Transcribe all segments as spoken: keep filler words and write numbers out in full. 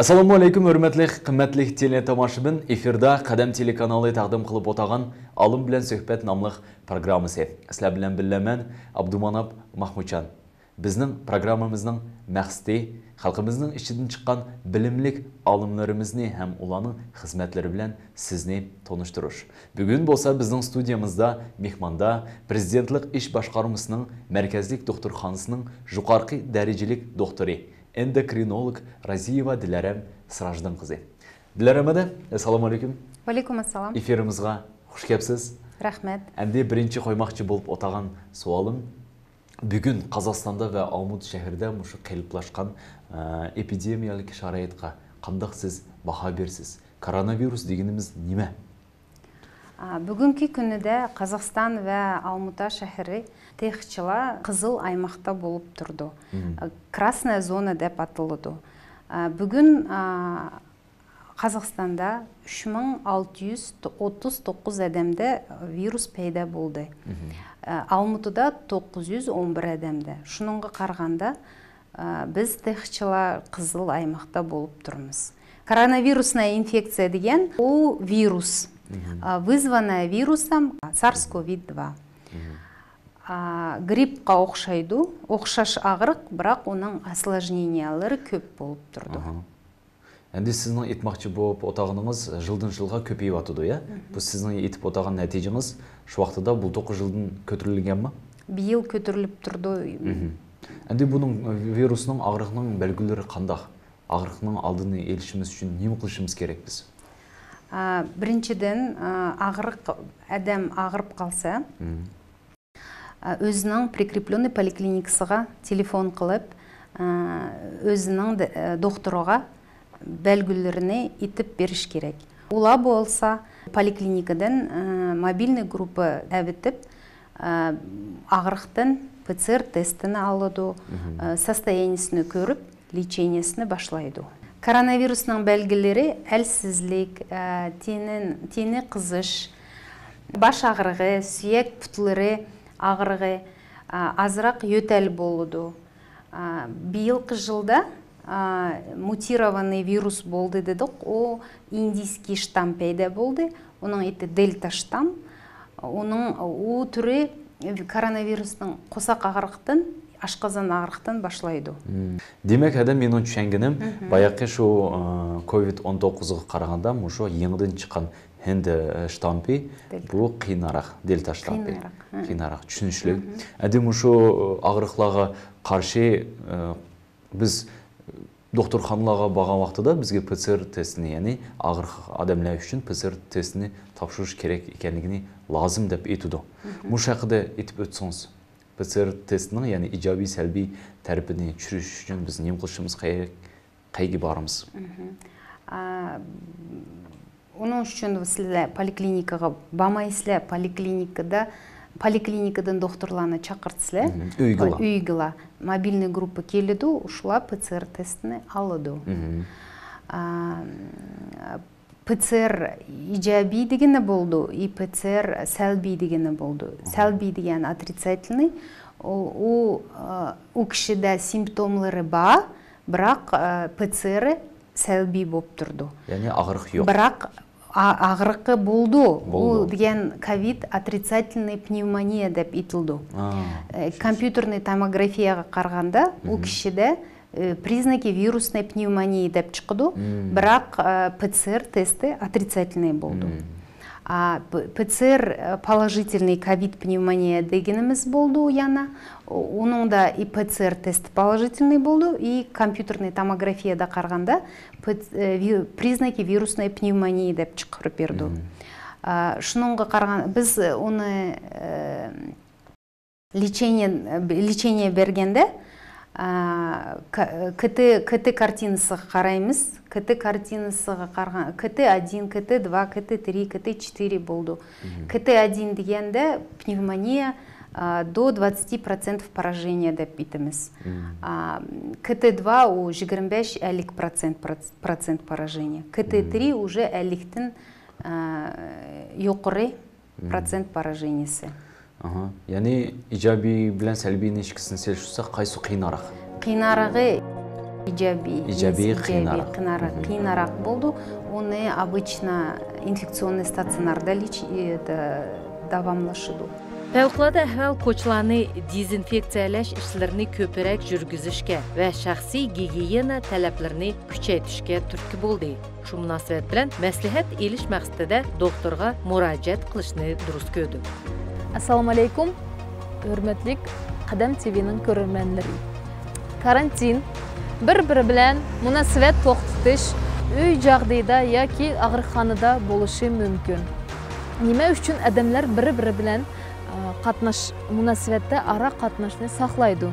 ئەسسالامۇ ئەلەيكۇم، ھۆرمەتلىك، قىممەتلىك تېلېتاماشىبىن! ئېفىردا قەدەم تېلېكانالى تەقدىم قىلىپ ئولتۇرغان ئالىم بىلەن سۆھبەت ناملىق پروگراممىسى. سىلەر بىلەن بىللە مەن، ئابدۇماناپ ماخمۇتجان. بىزنىڭ پروگراممىمىزنىڭ مەقسىتى خەلقىمىزنىڭ ئىچىدىن چىققان بىلىملىك ئالىملىرىمىزنى ھەم ئۇلارنىڭ خىزمەتلىرى بىلەن سىزنى تونۇشتۇرۇش. بۈگۈن بولسا بىزنىڭ ستۇدىيەمىزدا مېھماندا پرېزىدېنتلىق ئىش باشقارمىسىنىڭ مەركەزلىك دوختۇرخانىسىنىڭ يۇقارقى دەرىجىلىك دوختۇرى، ئېندوكرىنولوگ رازىيېۋا دىلەرەم سىراجدىن قىزى. دىلەرەم ھەدە، ئەسسالامۇ ئەلەيكۇم. ۋەئەلەيكۇم ئەسسالام. ئېفىرىمىزغا خۇش كەپسىز. رەھمەت. ئەمدى بىرىنچى قويماقچى بولۇپ ئولتۇرغان سوئالىم، بۈگۈن قازاقىستاندا ۋە ئالمۇتا شەھىرىدە مۇشۇ قېلىپلاشقان، ئە، ئېپىدېمىيەلىك شارائىتقا قانداق سىز باھا بېرىسىز؟ كوروناۋىرۇس دېگىنىمىز نېمە؟ ئا، بۈگۈنكى كۈنىدە قازاقىستان ۋە ئالمۇتا شەھىرى تېخىچىلا قىزىل ئايماقتا بولۇپ تۇرىدۇ. مم. ئا، كراسنايا زونا دەپ ئاتىلىدۇ. ئا، بۈگۈن، ئا، قازاقىستاندا ئۈچ مىڭ ئالتە يۈز ئوتتۇز توققۇز ئادەمدە ۋىرۇس پەيدا بولدى. مم. ئا، ئالمۇتىدا توققۇز يۈز ئون بىر ئادەمدە. شۇنىڭغا قارىغاندا، ئا، بىز تېخىچىلا قىزىل ئايماقتا بولۇپ تۇرىمىز. Коронавирусная инфекция دېگەن ئۇ ۋىرۇس. مم. ئا، вызванная вирусом сарс ковид два. مم. ئا، گرىپقا ئوخشايدۇ، ئوخشاش ئاغرىق، بىراق ئۇنىڭ ئاسلاژنېنىيەلىرى كۆپ بولۇپ تۇرىدۇ. ئاھا. ئەمدى سىزنىڭ ئېيتماقچى بولۇپ ئولتۇرغىنىڭىز يىلدىن يىلغا كۆپىيىۋاتىدۇ، يا؟ مم. بۇ سىزنىڭ ئېيتىپ ئولتۇرغان نەتىجىڭىز شۇ ۋاقتىدا بۇلتۇرقى يىلدىن كۆتۈرۈلگەنمۇ؟ بىيىل كۆتۈرۈلۈپ تۇرىدۇ. مم. ئەمدى بۇنىڭ، ۋىرۇسنىڭ، ئاغرىقنىڭ بەلگىلىرى قانداق؟ ئاغرىقنىڭ ئالدىنى ئېلىشىمىز ئۈچۈن نېمە قىلىشىمىز كېرەك بىز؟ ئا، بىرىنچىدىن، ئا، ئاغرىق، ئادەم ئاغرىپ قالسا، مم. ئا، ئۆزىنىڭ پرىكرېپلېننىي پولىكلىنىكىسىغا تېلېفون قىلىپ، ئا، ئۆزىنىڭ دە-، ئە، دوختۇرىغا بەلگىلىرىنى ئېيتىپ بېرىش كېرەك. ئۇلار بولسا پولىكلىنىكىدىن، ئە، موبىلنىي گۇرۇپپا ئەۋېتىپ، ئە، ئاغرىقتىن پېتسىئېر تېستىنى ئالىدۇ، مم. ئە، سوستويانىيىسىنى كۆرۈپ، لېچېنىيىسىنى باشلايدۇ. كوروناۋىرۇسنىڭ بەلگىلىرى ئەلسىزلىك، ئە، تېنى، تېنى قىزىش، باش ئاغرىقى، سۈيەك پۇتلىرى ئاغرىقى، ئە، ئازراق يۆتەل بولىدۇ. ئە، بىيىلقى يىلدا، ئە، مутированный ۋىرۇس بولدى دېدۇق. ئۇ ئىندىيسكىي شتام پەيدا بولدى. ئۇنىڭ ئېتى دېلتا شتام. ئۇنىڭ، ئۇ تۈرى كوروناۋىرۇسنىڭ قورساق ئاغرىقتىن، ئاشقازان ئاغرىقتىن باشلايدۇ. مم. دېمەك، ھەدە مېنىڭ چۈشەنگىنىم، مم. باياقى شۇ، ئە، كوۋىد ئون توققۇزغا قارىغاندا، مۇشۇ يېڭىدىن چىققان ھىند، ئە، شتامپى، دېلتا. بۇ قىيناراق، دېلتا شتامپى. قىيناراق، ھە. قىيناراق، چۈشىنىشلىك. مم. ئەمدى مۇشۇ ئاغرىقلارغا قارشى، ئە، بىز دوختۇرخانىلارغا بارغان ۋاقتىدا بىزگە پېتسىئېر تېستىنى، يەنى ئاغرىق ئادەملەر ئۈچۈن پېتسىئېر تېستىنى تاپشۇرۇش كېرەك ئىكەنلىكىنى لازىم دەپ ئېيتىدۇ. مم. مۇشۇ ھەققىدە ئېيتىپ ئۆتسىڭىز، پېتسىئېر تېستىنىڭ، يەنى ئىجابىي، سەلبىي تەرىپىنى چۈشۈرۈش ئۈچۈن بىز نېمە قىلىشىمىز كېرەك؟ قەيەرگە بارىمىز؟ مم. ئا، ئۇنىڭ ئۈچۈن سىلەر پولىكلىنىكىغا بارمايسىلەر، پولىكلىنىكىدا، پولىكلىنىكىدىن دوختۇرلارنى چاقىرتىسىلەر. مم. ئۆيگىلا. ئۆيگىلا. موبىلنىي گۇرۇپپا كېلىدۇ، شۇلار پېتسىئېر تېستىنى ئالىدۇ. مم. ئا، پېتسىئېر ئىجابىي دېگىنى بولىدۇ، ئى پېتسىئېر سەلبىي دېگىنى بولىدۇ. مم. سەلبىي دېگەن ئوترицательный، ئۇ، ئۇ، ئا، ئۇ كىشىدە سىمپتوملىرى بار، بىراق، ئا، پېتسىئېرى سەلبىي بولۇپ تۇرىدۇ. يەنى ئاغرىق يوق. بىراق ئا-، ئاغرىقى بولىدۇ. ئۇ بولىدۇ. دېگەن كوۋىد ئوترицательный پنевмония دەپ ئېيتىلىدۇ. ئا، ئە، چۈشىنىشلىك. كومپيۇتېرنىي توموگرافىيەگە قارىغاندا ئۇ مم. كىشىدە، ئە، признаки вирусной пневмонии دەپ چىقىدۇ. مم. بىراق، ئە، پېتسىئېر تېستى ئوترицательный بولىدۇ. مم. ئا، پ-، پېتسىئېر، ئە، положительный كوۋىد پنевмония دېگىنىمىز بولىدۇ يەنە. ئۇ-، ئۇنىڭدا ئى پېتسىئېر تېستى положительный بولىدۇ، ئى كومپيۇتېرنىي توموگرافىيەدە قارىغاندا پېت-، ئە، ви-، признаки вирусной пневмонии دەپ چىقىرىپ بېرىدۇ. مم. ئا، شۇنىڭغا قارىغان، بىز ئۇنى، ئە، لېچېنىيە، لېچېنىيە بەرگەندە، ئا، ك-، كىتى، كىتى كارتىنىسىغا قارايمىز. كىتى كارتىنىسىغا قارىغان، كىتى один، كىتى два، كىتى три، كىتى четыре بولىدۇ. مم. كىتى один دېگەندە پنېۋمونىيە، ئا، до двадцати процентов поражения دەپ ئېيتىمىز. مم. ئا، كىتى два ئۇ يىگىرمە بەش، ئەللىك پروتسېنت، پروتسېنت поражения. كىتى три уже ئەللىكتىن، ئا، يۇقىرى مم. پروتسېنت поражениيىسى. ئاھا. يەنى ئىجابىي بىلەن سەلبىينى ئىككىسىنى سېلىشتۇرساق، قايسى قىيناراق؟ قىينارىقى ئىجابىي، ئىجابىي، يېزا ئىجابىي، قىيناراق. قىيناراق، مم. قىيناراق بولىدۇ. ئۇنى обычно инфекционный стационарда лечи-، э, да-، داۋاملىشىدۇ. پەۋقۇلئاددە ئەھۋال كوچىلارنى دېزىنفېكسىيەلەش ئىشلىرىنى كۆپرەك يۈرگۈزۈشكە ۋە شەخسىي گىگىيېنا تەلەپلىرىنى كۈچەيتىشكە تۈرتكە بولدى. شۇ مۇناسىۋەت بىلەن مەسلىھەت ئېلىش مەقسىتىدە دوختۇرغا مۇراجىئەت قىلىشنى دۇرۇس كۆردۈم. ئەسسالامۇئەلەيكۇم، ھۆرمەتلىك قەدەم تىۋىنىڭ كۆرۈرمەنلىرى. كارانتىن بىر-بىرى بىلەن مۇناسىۋەت توختىتىش، ئۆي جاغدىيىدا ياكى ئاغرىخانىدا بولۇشى مۇمكىن. نېمە ئۈچۈن ئادەملەر بىر-بىرى بىلەن، ئا، قاتناش، مۇناسىۋەتتە ئارا قاتناشنى ساقلايدۇ؟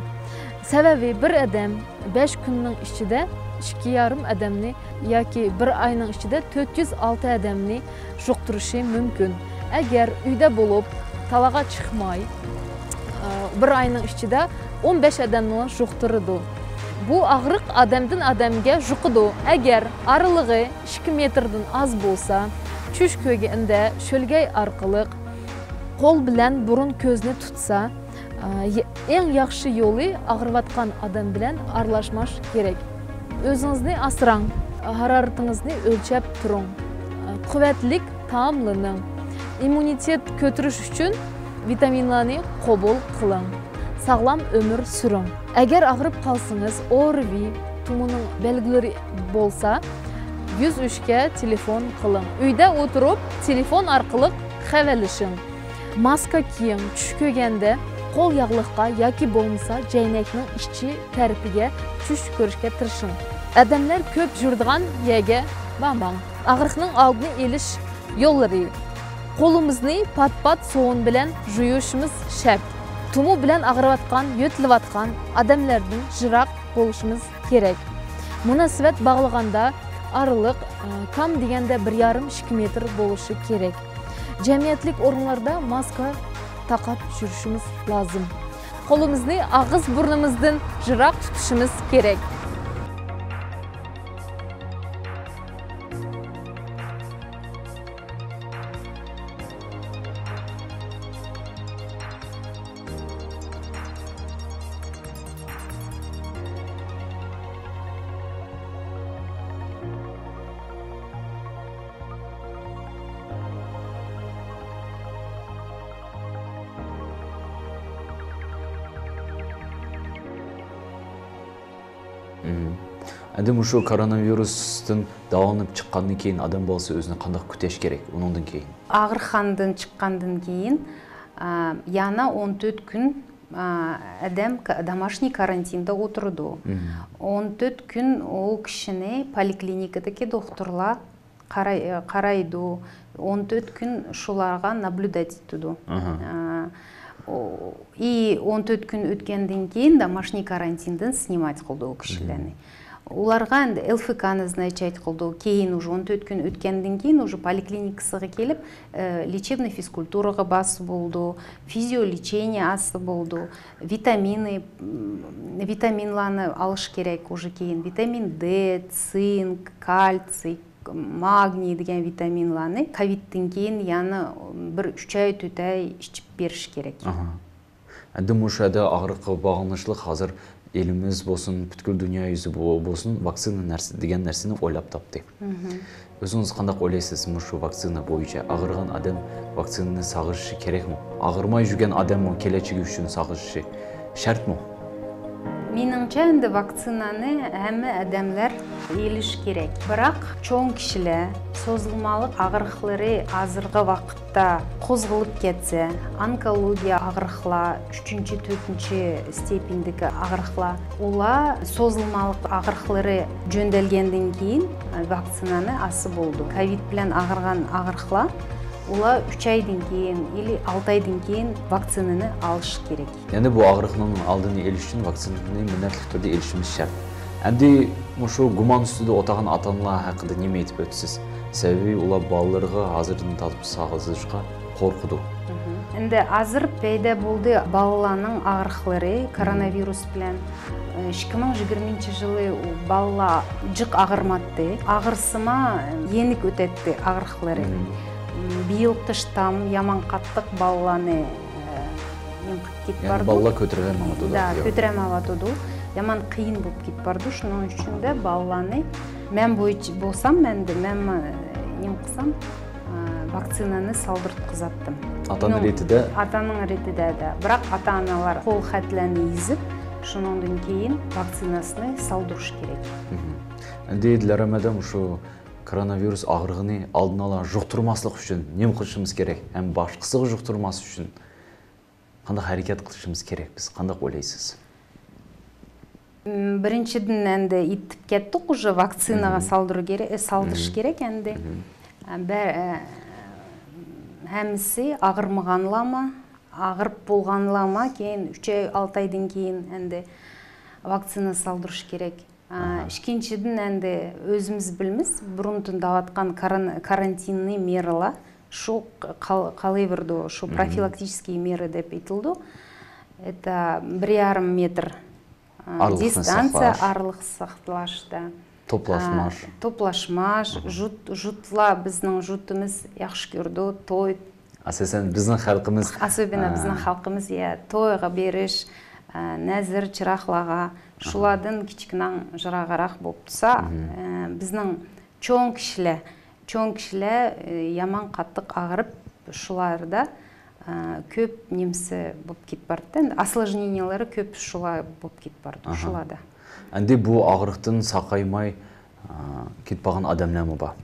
سەۋەبى، بىر ئادەم بەش كۈننىڭ ئىچىدە ئىككى يارىم ئادەمنى ياكى بىر ئاينىڭ ئىچىدە تۆت يۈز ئالتە ئادەمنى يۇقتۇرۇشى مۇمكىن. ئەگەر ئۆيدە بولۇپ، تالاغا چىقماي، ئا، بىر ئاينىڭ ئىچىدە ئون بەش ئادەمنى يۇقتۇرىدۇ. بۇ ئاغرىق ئادەمدىن ئادەمگە يۇقىدۇ. ئەگەر ئارىلىقى ئىككى مېتىردىن ئاز بولسا، چۈش كۆرگەندە شۆلگەي ئارقىلىق قول بىلەن بۇرۇن كۆزنى تۇتسا، ئا، ي-، ئەڭ ياخشى يولى ئاغرىۋاتقان ئادەم بىلەن ئارىلاشماش كېرەك. ئۆزىڭىزنى ئاسراڭ، ھارارىتىڭىزنى ئۆلچەپ تۇرۇڭ. قۇۋۋەتلىك تائاملىنىڭ. ئىممۇنىتېت كۆتۈرۈش ئۈچۈن ۋىتامىنلارنى قوبۇل قىلىڭ. ساغلام ئۆمۈر سۈرۈڭ. ئەگەر ئاغرىپ قالسىڭىز، ئو ئار ۋى، تۇمىنىڭ بەلگىلىرى بولسا، يۈز ئۈچكە تېلېفون قىلىڭ. ئۆيدە ئولتۇرۇپ، تېلېفون ئارقىلىق خەۋەرلىشىڭ. ماسكا كىيىڭ. چۈش كۆرگەندە قول ياغلىققا ياكى بولمىسا جەينەكنىڭ ئىچى تەرىپىگە چۈش كۆرۈشكە تىرىشىڭ. ئادەملەر كۆپ يۈرىدىغان يەرگە بارماڭ. ئاغرىقنىڭ ئالدىنى ئېلىش يوللىرى. قولىمىزنى پات-پات سوۋۇن بىلەن يۇيۇشىمىز شەرت. تۇمۇ بىلەن ئاغرىۋاتقان، يۆتىلىۋاتقان ئادەملەردىن يىراق بولۇشىمىز كېرەك. مۇناسىۋەت باغلىغاندا ئارىلىق، ئە، كام دېگەندە بىر يارىم، ئىككى مېتىر بولۇشى كېرەك. جەمئىيەتلىك ئورۇنلاردا ماسكا تاقاپ يۈرۈشىمىز لازىم. قولىمىزنى ئاغزى بۇرنىمىزدىن يىراق تۇتۇشىمىز كېرەك. مم. ئەمدى مۇشۇ كوروناۋىرۇستىن داۋالىنىپ چىققاندىن كېيىن ئادەم بالىسى ئۆزىنى قانداق كۈتەش كېرەك ئۇنىڭدىن كېيىن؟ ئاغرىخانىدىن چىققاندىن كېيىن، ئا، يەنە ئون تۆت كۈن، ئا، ئادەم ك-، домашний карантинدا ئولتۇرىدۇ. مم. ئون تۆت كۈن ئۇ كىشىنى پولىكلىنىكىدىكى دوختۇرلار قاراي-، قارايدۇ، ئون تۆت كۈن شۇلارغا نابليۇدات ئېتىدۇ. ئاھا. ئا، ئۇ، ئى، ئون تۆت كۈن ئۆتكەندىن كېيىن домашний карантиндىن سنىمات قىلىدۇ ئۇ كىشىلەرنى. مم. ئۇلارغا ئەمدى ال ف ك назначать قىلىدۇ. كېيىن ئۇژې ئون تۆت كۈن ئۆتكەندىن كېيىن ئۇژې پولىكلىنىكىسىغا كېلىپ، ئە، لېچېبنىي فىزكۇلتۇراغا بارسا بولىدۇ، فىزىئولېچېنىيە ئالسا بولىدۇ، ۋىتامىنى، م، ۋىتامىنلارنى ئالىشى كېرەك ئۇژې كېيىن، ۋىتامىن دې، سىنك، كالتسىي، ماگنىي دېگەن ۋىتامىنلارنى كوۋىدتىن كېيىن يەنە بىر ئۈچ ئاي، تۆت ئاي ئىچىپ بېرىش كېرەك. ئاھا. ئەمدى مۇشۇ يەردە ئاغرىققا باغلىنىشلىق ھازىر ئېلىمىز بولسۇن، پۈتكۈل دۇنيا يۈزى بو-، بولسۇن، ۋاكسىنا نەرسە، دېگەن نەرسىنى ئويلاپ تاپتى. مم. ئۆزىڭىز قانداق ئويلايسىز، مۇشۇ ۋاكسىنا بويىچە ئاغرىغان ئادەم ۋاكسىنىنى ساغىشى كېرەكمۇ؟ ئاغرىماي يۈرگەن ئادەممۇ كېلەچىكى ئۈچۈن ساغىشى شەرتمۇ؟ مېنىڭچە، ئەمدى ۋاكسىنانى ھەممە ئادەملەر ئېلىشى كېرەك. بىراق، چوڭ كىشىلەر، سوزۇلمىلىق ئاغرىقلىرى ھازىرقى ۋاقىتتا قوزغىلىپ كەتسە، ئونكولوگىيە ئاغرىقلار، ئۈچىنچى، تۆتىنچى ستېپېندىكى ئاغرىقلار، ئۇلار سوزۇلمىلىق ئاغرىقلىرى جۆندەلگەندىن كېيىن ۋاكسىنانى ئالسا بولىدۇ. كوۋىد بىلەن ئاغرىغان ئاغرىقلار، ئۇلار ئۈچ ئايدىن كېيىن ياكى ئالتە ئايدىن كېيىن ۋاكسىنىنى ئالىشى كېرەك. يەنى بۇ ئاغرىقنىڭ ئالدىنى ئېلىش ئۈچۈن ۋاكسىنىنى مىننەتلىك تۈردە ئېلىشىمىز شەرت. ئەمدى مۇشۇ گۇمان ئۈستىدە ئولتۇرغان ئاتا-ئانىلار ھەققىدە نېمە ئېيتىپ ئۆتىسىز؟ سەۋەبى ئۇلار بالىلىرىغا ھازىردىن تارتىپ ساغىزىشقا قورقىدۇ. مم. ئەمدى ھازىر پەيدا بولدى بالىلارنىڭ ئاغرىقلىرى، مم، كوروناۋىرۇس بىلەن. ئىككى مىڭ يىگىرمىنچى يىلى ئۇ بالىلار جىق ئاغرىماتتى. ئاغرىسىمۇ يېنىك ئۆتەتتى ئاغرىقلىرى. مم. بىيىلقى شتامم يامان قاتتىق بالىلارنى، ئە، نېمە قىلىپ كېتىپ، يەنى، بارىدۇ. بالىلار كۆتۈرەلمەيۋاتىدۇ. دا، كۆتۈرەلمەيۋاتىدۇ. يامان قىيىن بولۇپ كېتىپ بارىدۇ. شۇنىڭ ئۈچۈن دە بالىلارنى مەن بويىچە بولسام، مەندە، مەن نېمە قىلسام، ۋاكسىنانى سالدۇرتقۇزاتتىم. ئاتانىڭ رېتىدە؟ ئاتانىڭ رېتىدە دە. بىراق ئاتا-ئانىلار قول خەتلەرنى يېزىپ، شۇنىڭدىن كېيىن ۋاكسىناسىنى سالدۇرۇش كېرەك. ئەمدى دىلارەم ھەدەم شۇ كوروناۋىرۇس ئاغرىقىنى ئالدىنى ئالا يۇقتۇرماسلىق ئۈچۈن نېمە قىلىشىمىز كېرەك؟ ھەم باشقىسىغا يۇقتۇرماس ئۈچۈن قانداق ھەرىكەت قىلىشىمىز كېرەك بىز؟ قانداق ئويلايسىز؟ بىرىنچىدىن، ئەندى ئېيتىپ كەتتۇق، ئۇژې ۋاكسىناغا سالدۇرۇش كېرەك، ئە، سالدۇرۇش كېرەك ئەندى. ئە، بە-، ئە، ھەممىسى ئاغرىمىغانلارمۇ، ئاغرىپ بولغانلارمۇ، كېيىن ئۈچ ئاي، ئالتە ئايدىن كېيىن ئەندى ۋاكسىنا سالدۇرۇش كېرەك. ئە، ئىككىنچىدىن، ئەندى ئۆزىمىز بىلىمىز، بۇرۇندىن دەۋاتقان كاران-، كارانتىننىي مېرىلار، شۇ قال-، قالاۋېرىدۇ، شۇ پروفилактические меры دەپ ئېيتىلىدۇ. ئېتا بىر يارىم مېتىر، ئە، ئارىلىقنى دىستانسىيە، ساقلاش، ئارىلىق ساقلاش، دا. توپلاشماش. ئە، توپلاشماش، ژۇت، ژۇتلار، بىزنىڭ ژۇتىمىز ياخشى كۆرىدۇ، توي. ئاساسەن بىزنىڭ خەلقىمىز، ئاسوبىنە ئە، بىزنىڭ خەلقىمىز، يە، تويغا بېرىش، ئە، نەزىر، چىراغلارغا، شۇلاردىن كىچىكنىڭ يىراقراق بولۇپ تۇرسا، ئە، بىزنىڭ چوڭ كىشىلەر، چوڭ كىشىلەر، ئە، يامان قاتتىق ئاغرىپ، شۇلاردا، ئە، كۆپ نېمىسى بولۇپ كېتىپ بارىدۇ. ئەندى ئاسلاژنېنىيەلىرى كۆپ شۇلار بولۇپ كېتىپ بارىدۇ، شۇلاردا. ئەندى بۇ ئاغرىقتىن ساقايماي، ئە، كېتىپ قالغان ئادەملەرمۇ بار.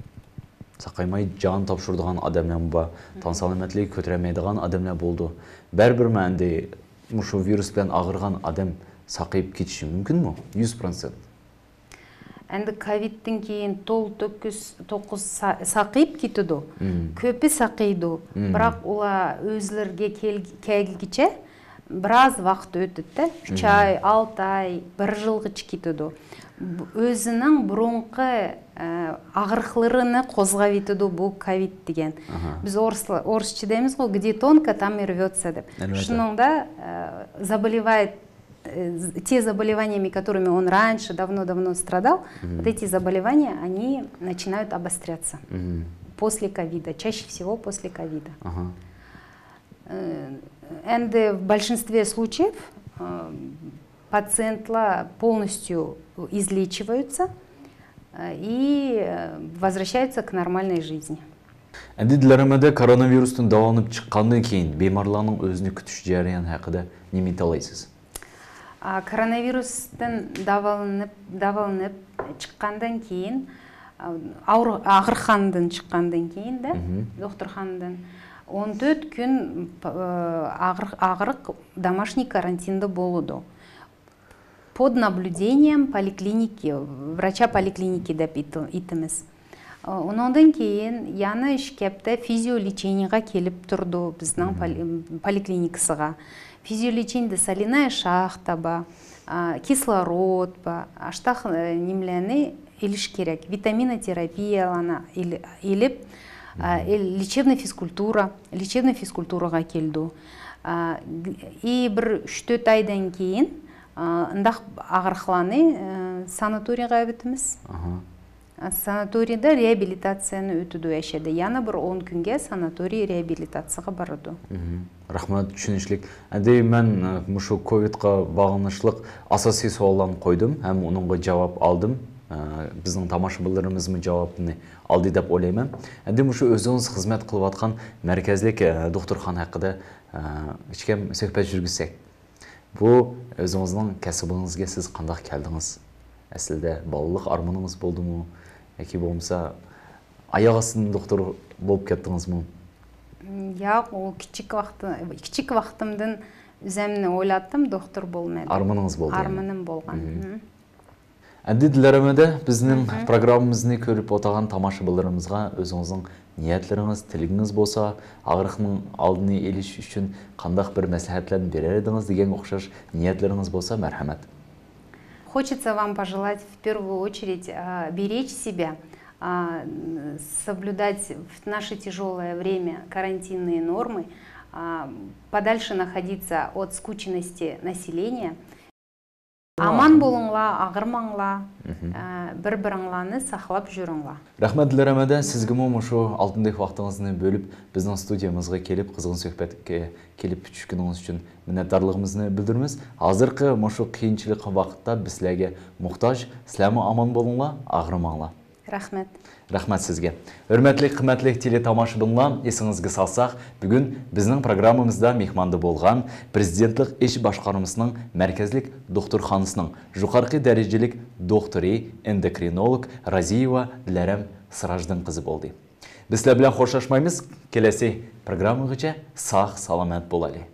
ساقايماي جان تاپشۇرىدىغان ئادەملەرمۇ بار. تان سالامەتلىكى كۆتۈرەلمەيدىغان ئادەملەر بولىدۇ. بەرىبىرمۇ ئەندى مۇشۇ ۋىرۇس بىلەن ئاغرىغان ئادەم ساقىيىپ كېتىشى مۇمكىنمۇ؟ يۈز پىروتسېنت. ئەندى كوۋىدتىن كېيىن تولا توققۇز، توققۇز سا-، ساقىيىپ كېتىدۇ. كۆپى ساقىيدۇ. بىراق ئۇلار ئۆزلىرىگە كەل-، كەلگىچە بىراز ۋاقىت ئۆتىدۇ-دە. ئۈچ ئاي، ئالتە ئاي، بىر يىلغىچە كېتىدۇ. بۇ ئۆزىنىڭ بۇرۇنقى، ئە، ئاغرىقلىرىنى قوزغاۋېتىدۇ بۇ كوۋىد دېگەن. بىز ئورۇسلا-، ئورۇسچە دەيمىزغۇ، где тонко, там и рвётся дەپ. شۇنىڭدا، ئە، заболевает э, з-, те заболеваниями, которыми он раньше давно-давно страдал, вот эти заболевания, они начинают обостряться после ковида, чаще всего после ковида. Э, and в большинстве случаев, э, пациентлар полностью излечиваются, э, и, э, возвращаются к нормальной жизни. ئەندى دىلارەمەدە كوروناۋىرۇستىن داۋالىنىپ چىققاندىن كېيىن بىمارلارنىڭ ئۆزىنى كۈتۈش جەريانى ھەققىدە نېمە ئېيتالايسىز؟ ئا، كوروناۋىرۇستىن داۋالىنىپ، داۋالىنىپ چىققاندىن كېيىن، ئا، ئاغرىق-، ئاغرىقخانىدىن چىققاندىن كېيىن-دە، دوختۇرخانىدىن ئون تۆت كۈن، ئا، ئاغرىق، ئاغرىق домашний карантинدا بولىدۇ. Под наблюдением поликлиники, врача поликлиники دەپ ئېيتىمىز. ئۇنىڭدىن كېيىن يەنە ئىككى ھەپتە فىزىيولېچېنىيەگە كېلىپ تۇرىدۇ بىزنىڭ پولى-، پولىكلىنىكىسىغا. فىزىيولېچېنىيەدە سولېنايە شاختا بار، كىسلورود بار، ئاشتاق نېمىلەرنى ئېلىش كېرەك. ۋىتامىنوتېرابىيەلەرنى ئېلىپ، لېچېۋناي فىزكۇلتۇرا، لېچېۋناي فىزكۇلتۇراغا كېلىدۇ. ئى بىر ئۈچ تۆت ئايدىن كېيىن، ئۇنداق ئاغرىقلارنى ساناتورىيەگە ئەۋېتىمىز. ساناتورىيەدە رېئابىلىتاتسىيەنى ئۆتىدۇ ئەشەدە. يەنە بىر ئون كۈنگە ساناتورىي رېئابىلىتاتسىيەگە بارىدۇ. رەھمەت، چۈشىنىشلىك. ئەندى مەن، ئە، مۇشۇ كوۋىدقا باغلىنىشلىق ئاساسىي سوئاللارنى قويدۇم ھەم ئۇنىڭغا جاۋاب ئالدىم. ئە، بىزنىڭ تاماشىبىنلىرىمىزمۇ جاۋابنى ئالدى دەپ ئويلايمەن. ئەندى مۇشۇ ئۆزىڭىز خىزمەت قىلىۋاتقان مەركەزلىك، ئە، دوختۇرخانا ھەققىدە، ئە، كىچىككەم سۆھبەت يۈرگۈزسەك. بۇ ئۆزىڭىزنىڭ كەسپىڭىزگە سىز قانداق كەلدىڭىز؟ ئەسلىدە بالىلىق ئارمىنىڭىز بولدىمۇ؟ ياكى بولمىسا ئاياغ ئاستىدىن دوختۇر بولۇپ كەتتىڭىزمۇ؟ ياق، ئۇ كىچىك ۋاقتى-، كىچىك ۋاقتىمدىن ئۆزۈمنى ئويلاتتىم، دوختۇر بولمىدىم. ئارمىنىڭىز بولدى يەنى؟ ئارمىنىم بولغان. ئەمدى دىلرەمەدە بىزنىڭ پروگراممىمىزنى كۆرۈپ ئولتۇرغان تاماشىبىنلىرىمىزغا ئۆزىڭىزنىڭ نىيەتلىرىڭىز، تىلىكىڭىز بولسا، ئاغرىقنىڭ ئالدىنى ئېلىش ئۈچۈن قانداق بىر مەسلىھەتلەرنى بېرەر ئىدىڭىز دېگەنگە ئوخشاش نىيەتلىرىڭىز بولسا، مەرھەمەت. Хочется вам пожелать в первую очередь, а, беречь себя, а, н-, соблюдать в наше тяжёлое время карантинные нормы, а, подальше находиться от скученности населения. ئامان بولۇڭلار، ئاغرىماڭلار، ئە، بىر-بىرىڭلارنى ساقلاپ يۈرۈڭلار. رەھمەت، دىلرەم ھەدە، سىزگىمۇ مۇشۇ ئالتۇندەك ۋاقتىڭىزنى بۆلۈپ، بىزنىڭ ستۇدىيەمىزگە كېلىپ، قىزغىن سۆھبەتكە كېلىپ چۈشكىنىڭىز ئۈچۈن مىننەتدارلىقىمىزنى بىلدۈرىمىز. ھازىرقى مۇشۇ قىيىنچىلىق ۋاقىتتا بىز سىلەرگە موھتاج. سىلەرمۇ ئامان بولۇڭلار، ئاغرىماڭلار. رەھمەت. رەھمەت سىزگە. ھۆرمەتلىك، قىممەتلىك تېلېتاماشىبىنلار، ئېسىڭىزگە سالساق، بۈگۈن بىزنىڭ پروگراممىمىزدا مېھماندا بولغان پرېزىدېنتلىق ئىش باشقارمىسىنىڭ مەركەزلىك دوختۇرخانىسىنىڭ يۇقىرىقى دەرىجىلىك دوختۇرى، ئېندوكرىنولوگ رازىيېۋا دىلەرەم سىراجدىن قىزى بولدى. بىز سىلەر بىلەن خوشلاشمايمىز. كېلەسى پروگراممىغىچە ساق-سالامەت بولايلى.